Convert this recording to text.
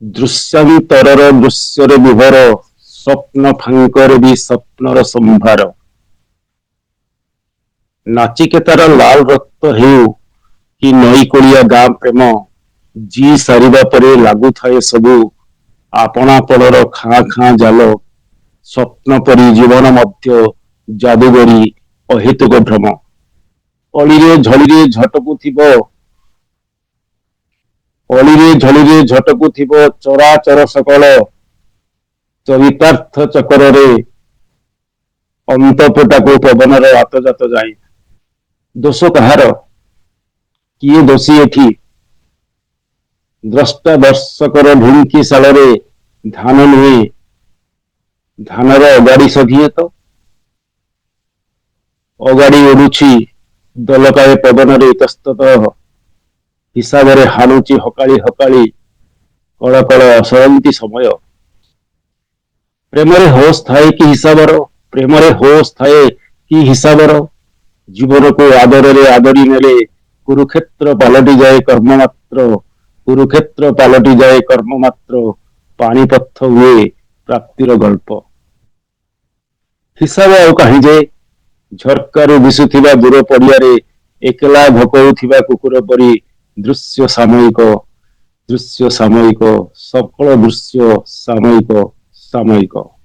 ଦୃଶ୍ୟାନ୍ତରର ଦୃଶ୍ୟରେ ବିଭୋର, ସ୍ୱପ୍ନ ଫାଙ୍କରେ ବି ସ୍ୱପ୍ନର ସମ୍ଭାର। ନଚିକେତାର ଲାଲ ରକ୍ତ ହେଉ କି ନଈକୂଳିଆ ଗାଁ ପ୍ରେମ, ଜୀ ସାରିବା ପରେ ଲାଗୁଥାଏ ସବୁ ଆପଣାପଣର ଖାଁ ଖାଁ ଜାଲ। ସ୍ୱପ୍ନ ପରି ଜୀବନ ମଧ୍ୟ ଯାଦୁଗରୀ ଅହେତୁକ ଭ୍ରମ। ଅଳିରେ ଝଳିରେ ଝଟକୁଥିବ, ଅଳିରେ ଝଳିରେ ଝଟକୁଥିବ ଚରାଚର ସକଳ ଚରିତାର୍ଥ ଚକରରେ, ଅନ୍ତପୁଟାକୁ ପବନର ଆତଯାତ ଯାଏ। ଦୋଷ କାହାର? କିଏ ଦୋଷୀ ଏଠି? ଦ୍ରଷ୍ଟା ଦର୍ଶକର ଢିଙ୍କିଶାଳରେ ଧାନ ନୁହେଁ, ଧାନର ଅଗାଡ଼ି ସଧିଏ ତ। ଅଗାଡ଼ି ଉଡୁଛି ଦଲକାଏ ପବନରେ ଇତସ୍ତତଃ, ହିସାବରେ ହାଣୁଛି ହକାଳି ହକାଳି କଳ କଳ ଅସରନ୍ତି ସମୟ। ପ୍ରେମରେ ହୋସ ଥାଏ କି ହିସାବର? ପ୍ରେମରେ ହୋସ ଥାଏ କି ହିସାବର? ଜୀବନକୁ ଆଦରରେ ଆଦରି ନେଲେ କୁରୁକ୍ଷେତ୍ର ପାଲଟି ଯାଏ କର୍ମ ମାତ୍ର, କୁରୁକ୍ଷେତ୍ର ପାଲଟି ଯାଏ କର୍ମ ମାତ୍ର, ପାଣିପଥ ହୁଏ ପ୍ରାପ୍ତିର ଗଳ୍ପ। ହିସାବ ଆଉ କାହିଁ ଯେ? ଝରକାରୁ ଦିଶୁଥିବା ଦୂର ପଡ଼ିଆରେ ଏକଲା ଭୋକଉଥିବା କୁକୁର ପରି ଦୃଶ୍ୟ ସାମୟିକ, ଦୃଶ୍ୟ ସାମୟିକ, ସକଳ ଦୃଶ୍ୟ ସାମୟିକ, ସାମୟିକ।